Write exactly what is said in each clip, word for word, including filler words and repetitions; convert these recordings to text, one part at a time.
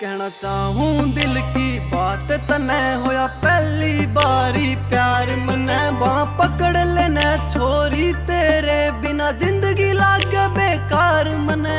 कहना चाहूं दिल की बात तन्ने, होया पहली बारी प्यार मन्ने। बांह पकड़ लेने छोरी, तेरे बिना जिंदगी लागे बेकार मन्ने।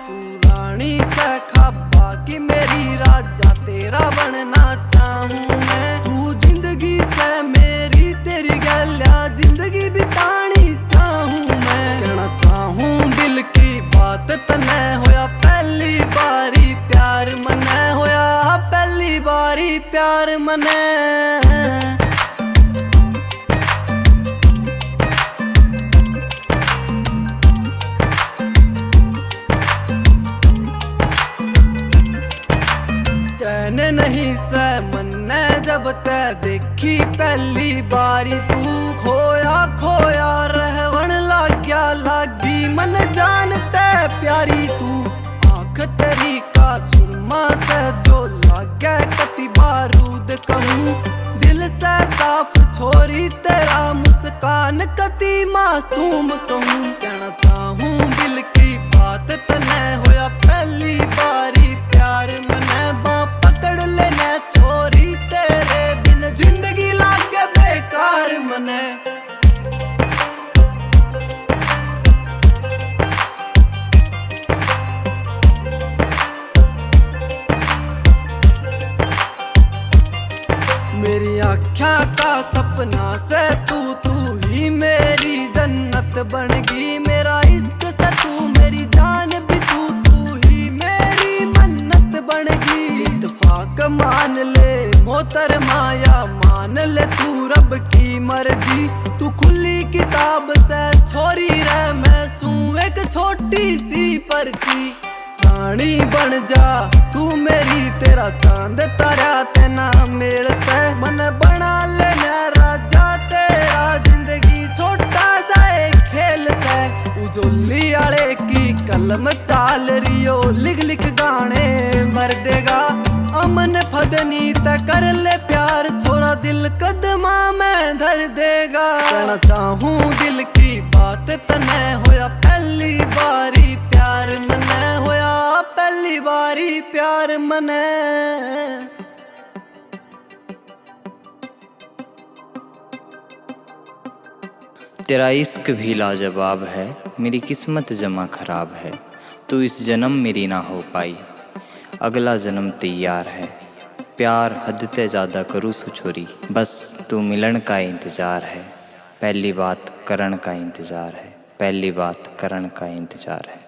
तू रानी सै खाबा की मेरी, राजा तेरा बनना चाहूं मैं। तू जिंदगी सै मेरी, तेरी गैल्या जिंदगी बितानी चाहूं मैं। कहना चाहूं दिल की बात तन्ने, होया पहली बारी प्यार मन्ने, होया पहली बारी प्यार मन्ने। चैन नहीं सै मन्ने जब तै देखी पहली बारी तू। खोया खोया रहवण लाग्या, लागी मन जान तै प्यारी तू। आंख तेरी का सुरमा सै जो लागे कति बारूद कहूं। दिल सै साफ छोरी तेरा मुस्कान कति मासूम कहूं। कहना चाहूं दिल की बात तन्ने, होया पहली बारी प्यार मन्ने। बांह पकड़ लेने छोरी, तेरे बिन जिंदगी लागे बेकार मन्ने। मेरी आँख्या का सपना सै तू, तू ही मेरी जन्नत बनगी। मेरा इश्क सै तू, मेरी जान भी तू, तू ही मेरी मन्नत बनगी। इत्तेफाक मान ले मोहतरमा, या मान ले तू रब की मर्जी। तू खुली किताब सै छोरी रे, मैं सूं एक छोटी सी पर्ची। रानी बन जा तू मेरी, तेरा चांद तारा तै ना मेल सै। मन बना लेना राजा तेरा, जिंदगी छोटा सा एक खेल सै। उजोली आले की कलम चाल रियो, लिख लिख गाने भर देगा। अमन फदनी तै कर ले प्यार, छोरा दिल कदमा में धर देगा। कहना चाहूं दिल की बात तन्ने, होया पहली बारी प्यार मन्ने, होया पहली बारी प्यार मन्ने। तेरा इश्क भी लाजवाब है, मेरी किस्मत जमा खराब है। तू इस जन्म मेरी ना हो पाई, अगला जन्म तैयार है। प्यार हद ते ज्यादा करूँ सु छोरी, बस तू मिलन का इंतजार है। पहली बात करण का इंतजार है, पहली बात करण का इंतजार है।